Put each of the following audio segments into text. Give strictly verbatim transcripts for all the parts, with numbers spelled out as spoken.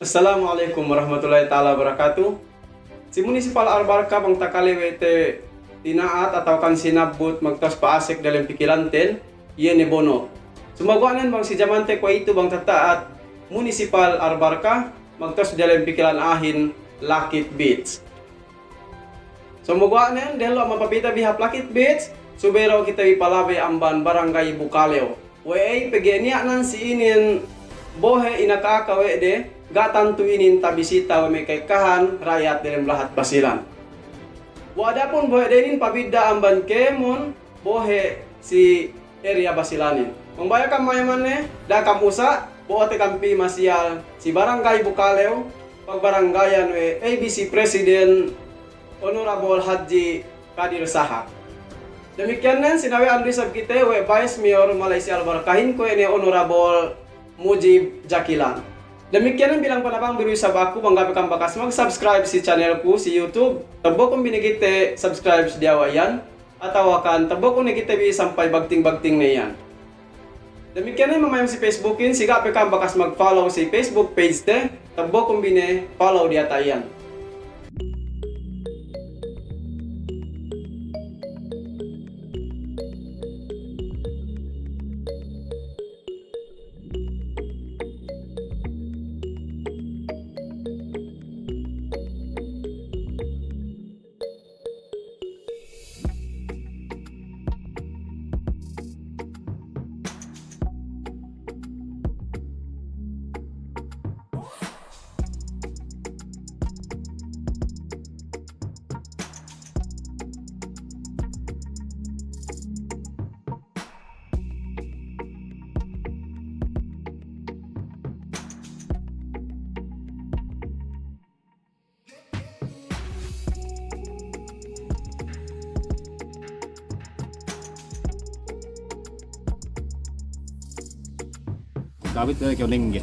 Assalamu alaikum warahmatullahi ta'ala wabarakatuh. Si Munisipal Al-Barka bang takale we' te tina'at atawa kan sinabbut magtawus pa'asek dalem pikilanten, iye ne bono'. Sumaguwa'nen bang si jamante kuwe'itu bang tata'at Munisipal Al-Barka, magtawus dalem pikilan a'ahin Lakit Beach. Sumaguwa'nen, dehellu amban papīte bi hap Lakit Beach, subey du kite bi palabey amban Barangay Bukalew. We'ey pegge' niya' nan si inin bohe' inaka-aka we' de, ga' tantu inin tabisita we' me' ka'ekkahan ra'yat delem lahat Basilan. Bu adapun bohe' de inin pabidda' amban kēmon bohe' si area Basilanin. Bang baya' kam mayamanne, da'a kam usa', bo'ote kam pī masiyal si Barangay Bukalew, pagbaranggayan we' A B C President Honorable Hadji Kadir Sahak. Damikkiyan nen, sinawe'an du isab kite we' Vice Mayor Malaysia Al-Barkahin kuwe' ne Honorable Mujib Jakilan. Damikkiyan nen bilang panabang bi du isab aku, bang ga' pe kam bakas mag-subscribe si channel ku si YouTube, tabo'okun bi ne kite subscribe si diyawa' iyan, atawa kan tabo'okun ne kite bi sampay bagting-bagting ne iyan. Damikkiyan ne mamayam si Facebookin, si ga' pe kam bakas mag-follow si Facebook page te, tabo'okun bi ne follow diyata' iyan. Kawit ne kew ningge.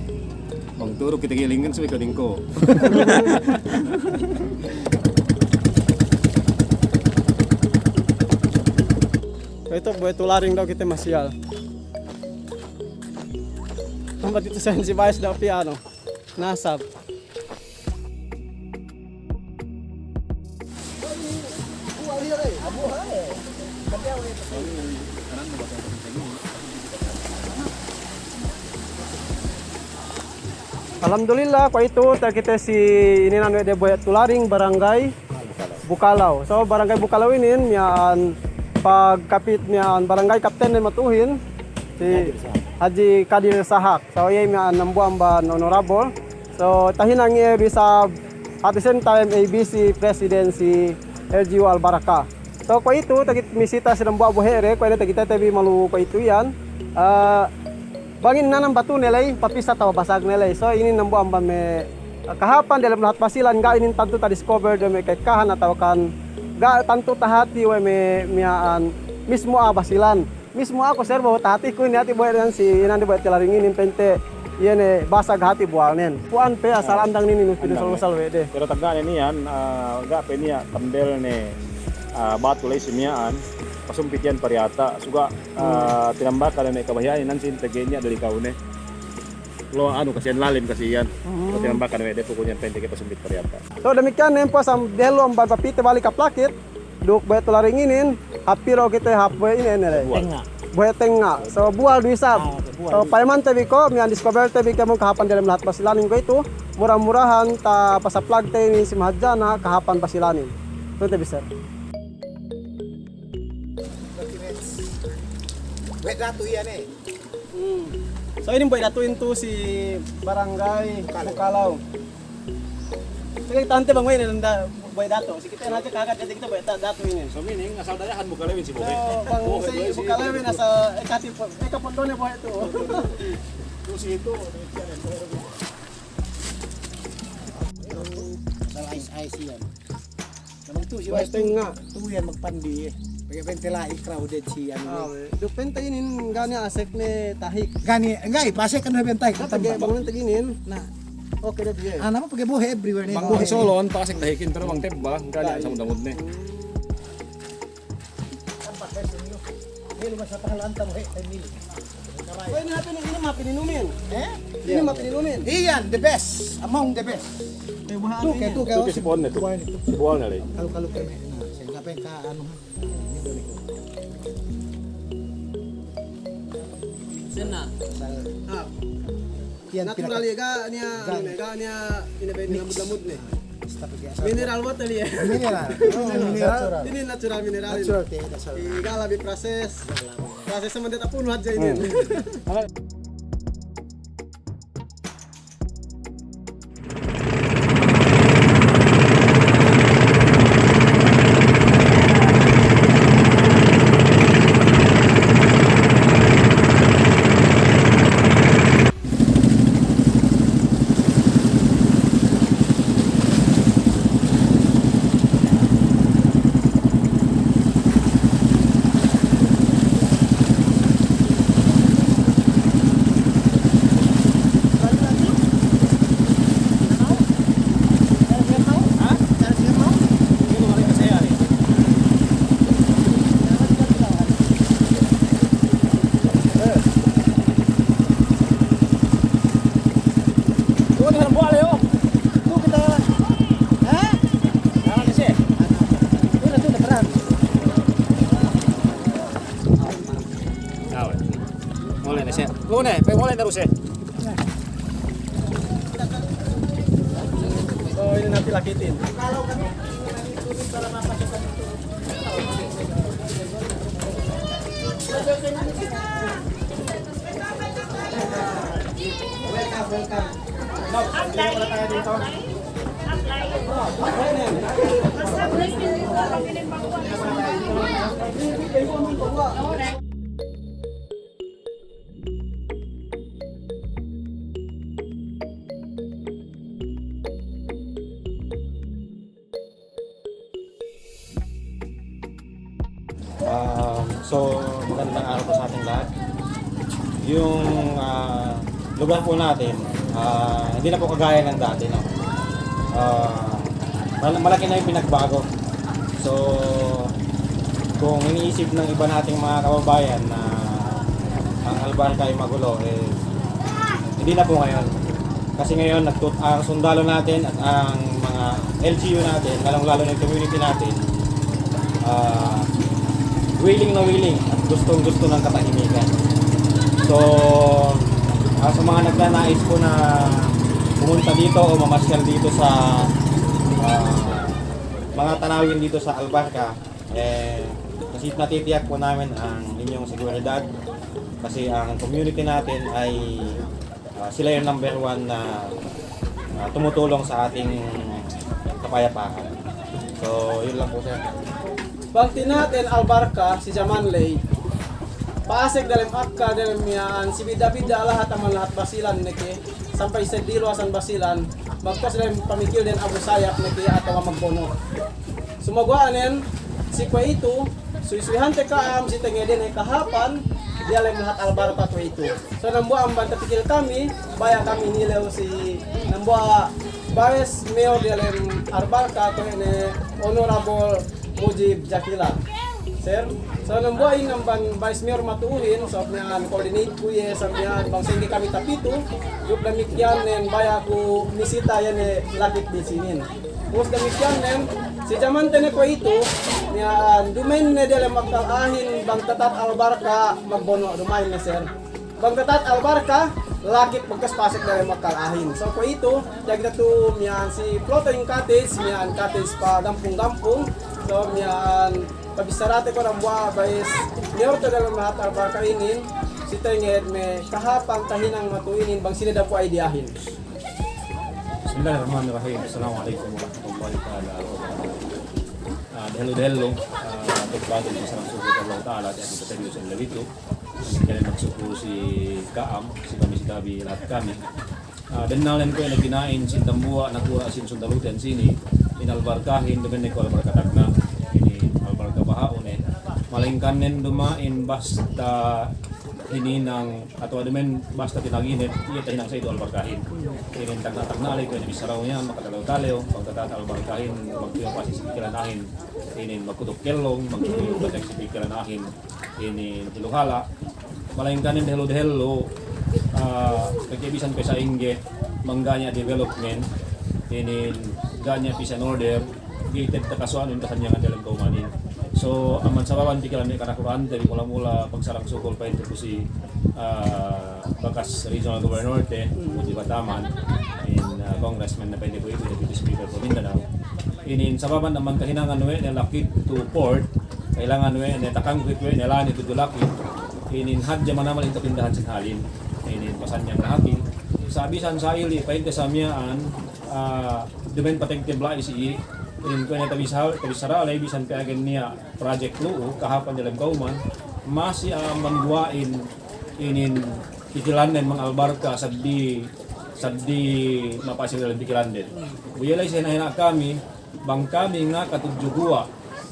Bang turu kite gi linggen subey kew ningko. Itu bohe' tularing daw kite masiyal. Tempat itu sensi bais daw piye anu. Nasab. Alhamdulillah, kuwe'itu takite si ininan we' de bohe' tularing barangay Bukalaw. So, Barangay Bukalaw inin miya'an pagkapit miya'an barangay kapten ne matu'uhin, si Haji Kadir Sahak. So, iye miya'an dambuwa' amban honorable. So, tahinang iye du isab at the same time A B C president si L G U Al-Baraka. So, kuwe'itu takite misita si dambuwa' bohe' de, kuwe' ne takitete bi malu kuwe'itu iyan. Ah, Bang inin nanam batu ne ley, papisa atawa basag ne ley. So, inin dambuwa' amban me' kahāpan diyalem lahat Basilan, ga' inin tantu tadiscover de me' ka'ekkahan atawa kan ga' tantu tahati we' me' miya'an mismo a'a Basilan. Mismo aku serbo tahatiku inin hati' bohe' nen si inan de bohe' tularing inin pa'inte iye ne basag hati' buwalnen. Pu'an pe asal andang inin usal-usal we' de. Pero tagna' ne niyan, ah, ga' pe niya' tambel ne, ah, batu ley si miya'an, pasumpit iyan pariyata', suga' Ah, tinambakan ne me' kabahiyanin nan sin tege niya' dali ka'u ne. Lo anu kasihan lalim kasihan. Hmm. Lo tinambakan we' de pokokne pente ke pasumpit pariyata'. So damikkiyan ne puwas am dehellu amban papite balik hap Lakit, duk bohe' tularing inin, hap pī du kite hap bohe' inin ne le. Tengnga'. Bohe' tengnga'. So buwal du isab. Ah, buwal du isab. So payamante bi ko', miya'an discover te bi kēmon kahāpan diyalem lahat Basilanin kuwe'itu, mura-murahan tapasaplag te inin si mahadjana kahāpan Basilanin. Pa'inte bi, sir. Bohe' datu' iyan ne. Hmm. So inin bohe' datu' inin tu si Barangay Bukalaw. Bukalaw. Sige, tante bang we' ne nda bohe' datu'. Si kite hadja kahakat hadja kite bohe' datu' inin. So meaning asal dayahan Bukalaw inin si bohe'. So bang si Bukalaw inin asal, eh, kati po, eh, kapondone bohe' tu. Tu si itu. Asal ais-ais iyan. Bohe' tengnga'. Tu iyan magpandi, eh. Pegge' pente la'i crowded si anu. Ah, we'. Duk pente inin ga' niya' asek ne tahik. Ga' niya', ga' iye, pasek kan pente tahik. Pegge' bang ne taginin. Na. Oke, da biye. Ah, napa pegge' bohe' everywhere ne. Bang bohe' solon, pasek tahikin, pero bang tebba, ga' niya' asek dangdut ne. Ini lu masa pahalan tamu, he, tayo mili. Pwede na pinu-, ini mah pininumin. Eh? Ini mati di lumen. Iyan, the best, among the best. Tuke, tuke, si pohon itu. Si pohon itu. Kalau, kalau kene, nah, saya nggak pengen ka anu. Sena. Natural ya, ga' niya, ga' niya, ini baik lembut-lembut ne. Mineral water ya. Mineral. Oh, mineral. Ini natural mineral. Natural, tidak salah. Ga' labi proses. Proses sama dia tak punu hadja ini. Mole' ne, se. Mole', pe mole' ne du, se. Oh, ini nanti lakitin. Welcome, welcome. Um, so, magandang araw po sa ating lahat. Yung, ah, lugar po natin, ah, hindi na po kagaya ng dati, no? Ah, mal-, malaki na yung pinagbago. So, kung iniisip ng iba nating mga kababayan na ang Albarca ay magulo, eh, hindi na po ngayon. Kasi ngayon, nagtut-, ang sundalo natin at ang mga L G U natin, lalong-lalo na yung community natin, ah, willing na willing at gustong-gusto ng katahimikan. So, ah, sa mga nagnanais po na pumunta dito o mamasyal dito sa, ah, mga tanawin dito sa Albarca, eh, kasi natitiyak po namin ang inyong seguridad kasi ang community natin ay Ah, sila yung number one na, ah, tumutulong sa ating kapayapaan. So, yun lang po, sir. Bang tinaten Albarca si jaman ley, pa'asek dalem akka, dalem miya'an, si bidda'-bidda' lahat, amban lahat Basilan neke, sampay seddi luwasan Basilan, magtuwas dalem pamikilden Abu Sayyaf neke atawa magbono'. Sumaguwa'nen, si kuwe'itu, suwi-suwihante ka'am, si tengeden ne kahāpan, diyalem lahat Albarca kuwe'itu. So, dambuwa' amban tapikil kami, baya' kami nilew si dambuwa' Vice Mayor diyalem Albarca, kuwe' ne Honorable Mujib Jakila. Sir, so, dambuwa' in amban Vice Mayor matu'uhin, so, miya'an coordinate ku iye, so, miya'an bang sa'ingge kami tapitu, duk damikkiyan nen baya' ku misita iye ne lakit di sinin. Ubus damikkiyan nen, si jamante ne kuwe'itu, miya'an duma'in ne diyalem akkal a'ahin bang tata'at Albarca magbono', duma'in ne, sir. Bang tata'at Albarca, lakit magkas pasek diyalem akkal a'ahin. So kuwe'itu, tiya' kite tu'u miya'an si floating cottage, miya'an cottage pa gampung-gampung. So miya'an pabissarate ko dambuwa' Vice Mayor te diyalem lahat Albarca inin, si tenged me' kahāpan tahinang matu'u inin bang sine dambuwa' idiya'ahin. Bismillahirrahmanirrahim. Assalamu alaikum warahmatullahi ta'ala wabarakatuh. Ah, dehellu-dehellu, ah, pagpatut pasalamat si Allahu Ta'ala, tiya' kite tu'u si ellew itu. Kami magsukul si ka'am, si kami si tabi lahat kami. Ah, bennal nen kuwe' ne kina'in si dambuwa' nakura' sin sundaluten sini, in Albarcahin, duma'in ne kuwe' Albarca Tagna', inin Albarca baha'u ne. Malayingkan nen duma'in basta hininang atawa duma'in basta tinaginep, iye tahinang sa itu Albarcahin. Inin tagna'-tagna' ley kuwe' ne bissarahu niya', makatalew-talew, bang tata'at Albarcahin, magtuyu' pasek si pikilan a'ahin, inin magkutuk kellong, magtuyu' pasek si pikilan a'ahin, inin iluhala'. Malayingkan inin dehellu-dehellu, Ah, pegge' bisan pe sa'ingge, bang ga' niya' development, inin ga' niya' peace and order, ga'i te'ed takasuwa'nu in kasanyangan diyalem kawmanin. So, amban sababan pikilan me' kanakura'ante bi, mula-mula pagsarang sukul pa'inte ku si, ah, bakas regional governor te, Pudji Bataman, in, ah, congressman ne pa'inte kuwe'itu, deputy speaker for Mindanao. Inin sababan amban kahinangan we' ne lakit tu port, kahinangan we' ne takangkit we' ne lani tudju lakit. Inin hadja manamal in kapindahan sin halin. Inin pasanyang lahatin. Sa' bisan sa' ili' pa'inte sa' miya'an, ah, duma'in pateg te bla'i si i'. Inin kuwe' ne tabisa-, tabissara ley bisan pe agen niya' project lu'u, kahāpan diyalem kawman, masi amban guwa'in inin pikilannen mang Al Barka seddili, seddili mapasi diyalem pikilannen. Bu iye ley si hina'-hina' kami, bang kami ngaka tudju guwa'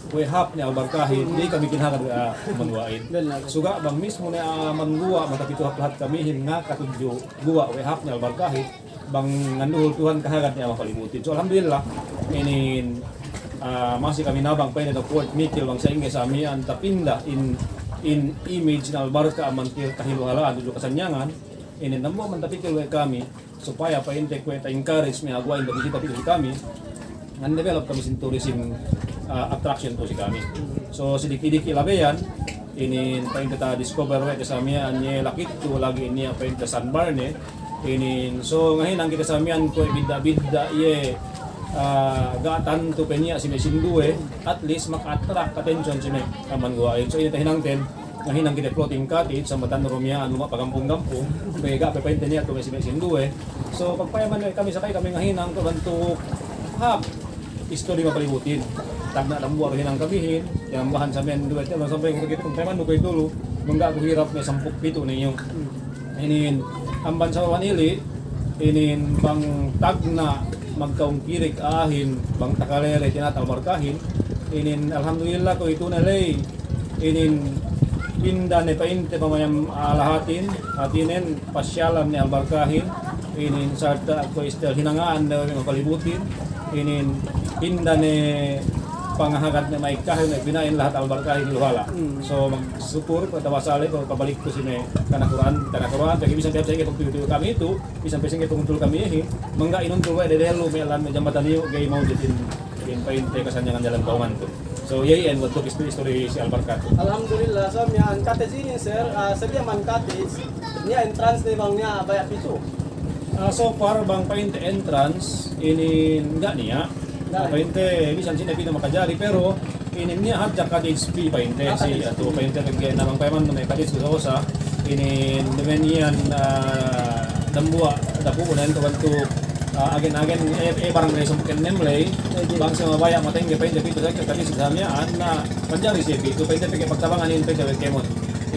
we' hāp ne Al Barkahin, ga'i kami kinahagad we' amban guwa'in. Suga' bang mismu ne amban guwa' matapitu hāp lahat kamihin ngaka tudju guwa' we' hāp ne Al Barkahin, bang nganduhul Tuhan kahagad ne amban palibutin. So, alhamdulillah, inin, ah, masi kami nabang pa'inte tu port mikil bang sa'ingge sa' miya'an tapinda in, in image ne Al Barka amban kahiluhalaan tudju kasanyangan, inin dambuwa' man tapikil we' kami, supaya pa'inte kuwe' ta-encourage me' aguwa' in tabisita pitu si kami, ngan develop kami sin tourism, ah, attraction tu si kami. So, si diki'-diki' labeyan, inin pa'inte ta-discover we' te sa' miya'an iye lakit tu lagi' niya' pa'inte sandbar ne, inin, so, ngahinang kite sa' miya'an kuwe' bidda'-bidda' iye, ah, ga' tantu pe niya' si me' sinduwe, at least maka-attract attention si me' amban guwa'in. So, inin tahinangten, ngahinang kite floating cottage, sambatan du miya'an luma' pagampung-gampung, pegge' ga' pe pa'inte niya' tu me' si me' sinduwe. So, pagpayaman we' kami sakali kami ngahinang tu bantuk hāp istori mapalibutin. Tagna' dambuwa' du hinang kamihin, tinambahan sa' miya'an duwe, tiya' sampay ku kite pagpayaman du kuwe'itu lu, mangga' ku hirap me' sampū' pitu' ne iyu'. Inin amban sababan ili', inin bang tagna' magkaungkirik a'ahin, bang takalere tinata' Al Barkahin, inin alhamdulillah kuwe'itu ne ley, inin pinda ne pa'inte pamayam, ah, lahatin, hātinen pasyalan ne Al Barkahin, inin sarta' kuwe' istel hinanga'an ne we' mapalibutin, inin pinda ne pangahagad ne ma'ekkahin, me' pina'in lahat Al Barkahin luhala'. Hmm. So, magsukul, pagtabasa ley, pagpabalik ku si me' kanakura'an, kanakura'an, pegge' bisan pe sa'ingge pagtuyu-tuyu kami itu, bisan pe sa'ingge panguntul kami ihi, mangga' inuntul we' dehellu me' lān me' jambatan iyu', ga'i mawjud in, in pa'inte kasanyangan diyalem kawman tu. So, iye iyan bantuk istori, istori si Al Barka tu. Alhamdulillah, so miya'an cottage inin, sir, ah, sadiya man cottage, niya' entrance ne bang niya' baya' pitu'? Ah, so far, bang pa'inte entrance, inin ga' niya'. Ga' niya'. Pa'inte, bisan sine pitu' makajari, pero inin niya' hadja cottage fee pa'inte, ah, si, cottage fee. Atu pa'inte pegge' na bang payamannu me' cottage tu sa', inin duma'in iyan, ah, dambuwa' dapu'nen tu bantuk, ah, agen-agen, eh, eh, barangay sampū' ennem ley, eh, bang sa' mabaya' matengge pa'inte pitu' sa' cottage sa' miya'an, na manjari siye pitu', pa'inte pegge' pagtabangan inin pa'inte we' kēmon.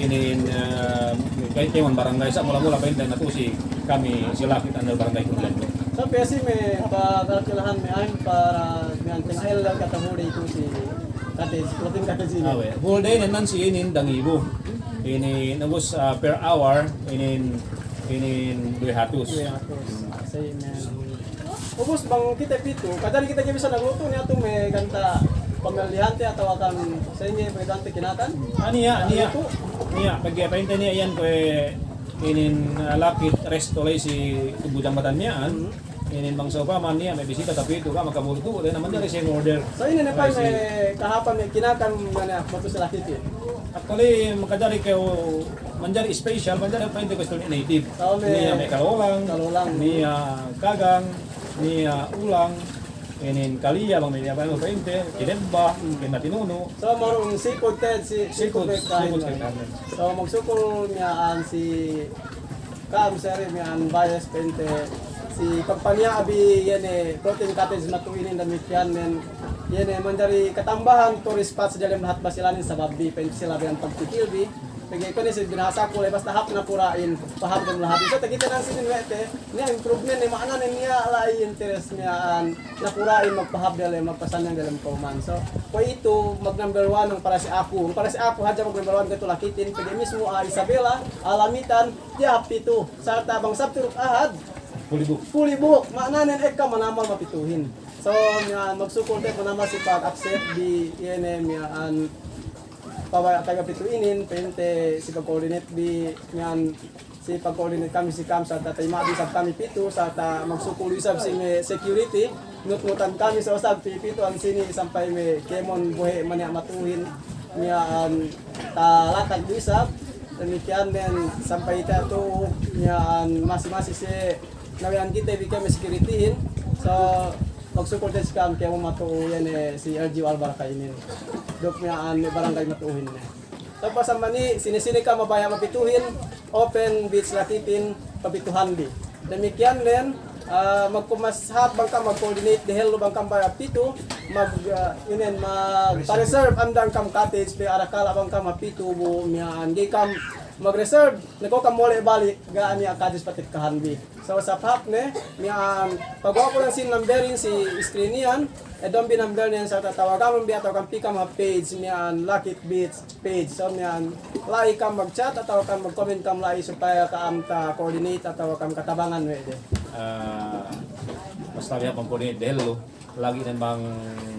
Inin, ah, kēmon barangay sa' mula-mula pa'inte natu'u si kami si lakit under barangay Kundilan. Sa' pe si me' pagkilalahan me' a'ahin para me' anting ael katahuli itu si cottage, floating cottage inin. Awe', whole day ne nan si inin dangibu. Inin ubus, ah, per hour, inin, inin duwe hatus. Duwe hatus. Sa' inin. Ubus bang kite pitu', kajari kite ga'i bisan naglutu niya' tu me' ganta' pamellihante atawa kan sa'ingge pegge' ganta' kinakan? Ah, niya', niya'. Niya', pegge' pa'inte niya' iyan kuwe' inin, ah, lakit resto ley si tubu jambatan miya'an. Hmm. Inin bang sa'upama niya' me' bisita tapitu' ga' makabultu', de na manjari siye order. So, inin ne pa'in me' kahāpan me' kinakan miya'an ne, batu si lakitin. Actually, makajari kew manjari special, manjari pa'inte kuwe' istil native. Oh, me' niya' me' kalolang, kalolang. Niya' kagang, niya' ulang, inin kaliya, bang me' niya' pa'inte, kinebba, hmm, kinatinunu'. So, murung seafood te, si-, seafood, seafood me' kain. Seafood me' kain. So, magsukul miya'an si Ka'am, sir, miya'an Vice, pa'inte, si pagpaniya' bi iye ne floating cottage matu'u inin damikkiyan nen, iye ne manjari katambahan tourist spot si diyalem lahat Basilanin sabab bi, pa'inte, si labeyan pagpikil bi. Pegge' kuwe' ne si binahasa ku ley basta hāp nakura'in, pahāp dem lahat. So, takite nan sinin we' te, niya' improvement ne, ma'ana ne niya' la'i interest miya'an nakura'in magpahāp diyalem, magpasanyang diyalem kawman. So, kuwe'itu mag number one bang para si aku. Bang para si aku hadja mag number one kuwe'itu lakitin, pegge' mismu a'a Isabela, a'a Lamitan, tiya' hap pitu', sarta' bang Sabtu duk Ahad, fully book. Fully book, ma'ananen ekka manamal mapituhin. So, miya'an magsukul te manamal si pag-accept bi, iye ne miya'an pabaya' taga pitu' inin, pa'inte si pag-coordinate bi, miya'an si pag-coordinate kami si ka'am, sa' tatayma' du isab kami pitu, sa' ta magsukul du isab si me' security, nutnutan kami sa' usab pī pitu, ensini' sampay me' kēmon bohe' maniya' matu'uhin, miya'an talatag du isab, damikkiyan nen sampay tayaw tu'u, miya'an masi-masi si nawe'an kite bi kēmon securityhin, so magsukul te si ka'am kēmon matu'u iye ne si L G U Al-Barka inin, duk miya'an me' barangay matu'uhin ne. Tapos amban i, sine-sine ka'am mabaya' mapituhin, open beach lakitin papituhanbi. Damikkiyan nen, ah, magkumas hāp bang ka'am mag-coordinate dehellu bang ka'am baya' pitu, mag, ah, inen, magpa-reserve andang ka'am cottage pe arakala' bang ka'am hapitu bu miya'an ga'i ka'am mag-reserve, ne ko' ka'am mole' balik ga' niya' cottage patekkahanbi. So, sa' hāp ne, miya'an, paguwa' ku ne si numberin si screen iyan, eddo'mbi number niyan sa' tatawaganun bi atawa ka'am pī ka'am hap page, miya'an, Lakit Beach page. So, miya'an, la'i ka'am mag-chat atawa ka'am mag-comment ka'am la'i supaya ka'am ta-coordinate atawa ka'am katabangan we' de. Ah, basta bi hāp mag-coordinate dehellu. Lagi' ne bang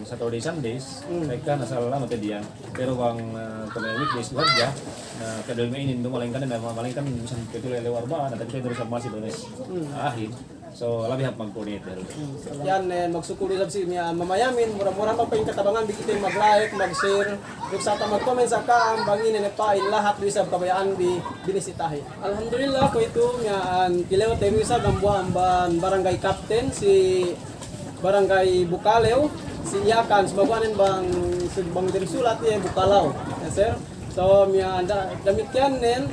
Saturday, Sundays, hmm, ekka na asal anu te diyan. Pero bang, eh, kuwe' weekdays du hadja, na kedel me' inin du malaingkan ne, malaingkan bisan kecuali ellew Arba'an, na tapi terus masi Lunes. Hmm. Ahin. So, labi hāp mag-coordinate. Hmm. Iyan ne, magsukul isab si miya'an mamayamin, mura-murahan bang pa'in katabangan bi kite mag-like, mag-share, duk sa' ta mag-comment sa' ka'am, bang ine ne pa'in lahat du isab kabaya'anbi binisitahin. Alhamdulillah, kuwe'itu miya'an, kalew te du isab dambuwa' amban barangay captain si Barangay Bukalew, si Iyakan, sumaguwa' nen bang, bang dem sulat iye Bukalaw. Ya, sir. So, miya'an da-, damikkiyan nen,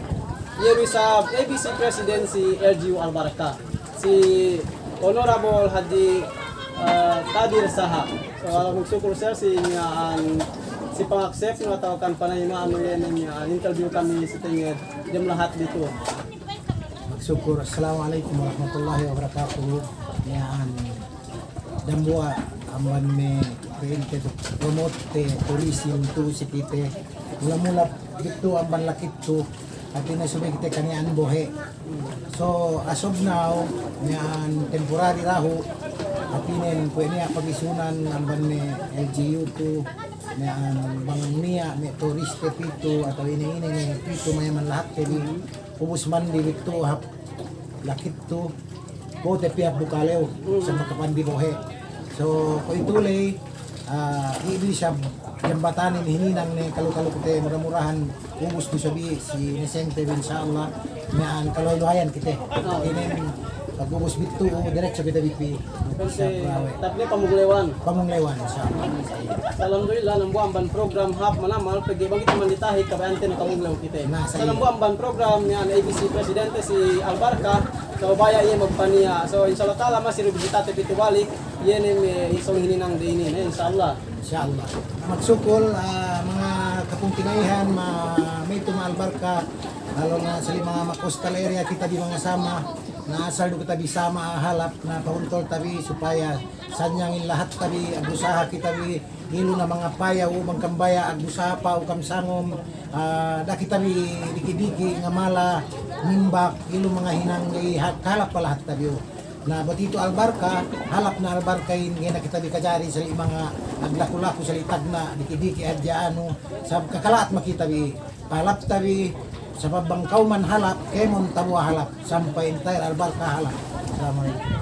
iye du isab A B C President si L G U Al-Barka, si Honorable Haji, eh, Kadir Saha. So, magsukul, sir, si miya'an, si pang-accept nu atawa kan panayima'an nu iye ne miya'an interview kami si tenged dem lahat ditu. Magsukul, Assalamu alaikum warahmatullahi wabarakatuh. Miya'an dambuwa' amban me' pa'inte tu promote te tourism tu si kite. Mula-mula bitu amban Lakit tu, hātine subey kite kaniya'an bohe'. So, as of now, miya'an temporary dahu', hātinen kuwe' niya' pagisunan amban me' L G U tu, miya'an bang niya' me' tourist te pitu atawa ine-ine ne pitu mayaman lahat te bi, ubus mandi bitu hap Lakit tu, bote pī hap Bukalew, hmm, sa' makapanbi bohe'. So, kuwe'itu ley, ah, iye du isab jambatanin hininang ne kalu-kalu kite, mura-murahan ubus du isab iye si Nesente bi, insya Allah, miya'an kaluhay-luhayan kite. Ah. Inin pag ubus bitu, diretso kite bi pī. Tapne Pamunglewan. Pamunglewan, insya Allah. Alhamdulillah, dambuwa' amban program hāp manamal, pegge' bang kite mandi tahik, kabaya'ante ne Pamunglew kite. Na, sa' dambuwa' amban program miya'an A B C Presidente si Al-Barka, so baya' iye magpaniya'. So, insya Allah ta'ala, masi du bisitate pitu balik, iye ne me' isab hininang de inin, eh, insya Allah. Insya Allah. Magsukul, ah, manga kapungtina'ihan, ma-, me' itu ma Al-Barka, lalu na sali' manga ma-coastal area kite bi manga sama, na asal du kite bi sama halap, na pahuntol te bi supaya sanyangin lahat te bi, agdusaha kite bi, ilu na manga payaw, bang kam baya' agdusaha pa, u kam sangom, ah, da'a kite bi diki'-diki' ngamala, nimbak, ilu manga hinang ga'i ha-, halap pa lahat te bi, u. Na, bang itu Al-Barka, halap ne Al-Barka in, ga'i ne kite bi kajari sali' manga aglaku-laku sali' tagna', diki'-diki' hadja anu, sabab kakala'at me' kite bi, halap te bi, sabab bang kawman halap, kēmon dambuwa' halap, sampay entire Al-Barka halap. Assalamu alaikum.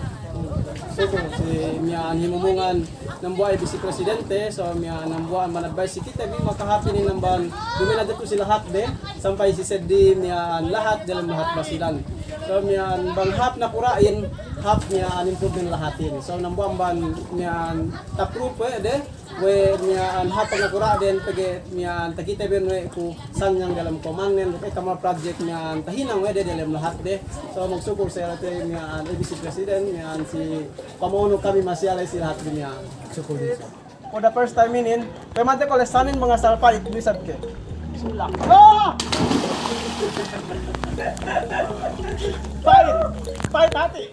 Sukul, si miya'an himumungan dambuwa' A B C Presidente, so miya'an dambuwa' amban advice si kite bi, makahāp inin amban duma'in hadja tu si lahat de, sampay si seddili miya'an lahat, dalem lahat Basilan. So miya'an bang hāp nakura'in, hāp miya'an improvement lahatin. So dambuwa' amban miya'an ta-prove we' de, we' miya'an hāp nakura'den pegge' miya'an takite bi we' ku sanyang dalem kawmannen, we' kamal project miya'an tahinang we' de dalem lahat de. So magsukul sa' lahat miya'an A B C President, miya'an si pamonu kami masi alay si lahat de miya'an. Sukul. For the first time inin, pemante ko lesanin manga salpa itu bisa ke. Bismillah. Ah! Pahit! Pahit hati!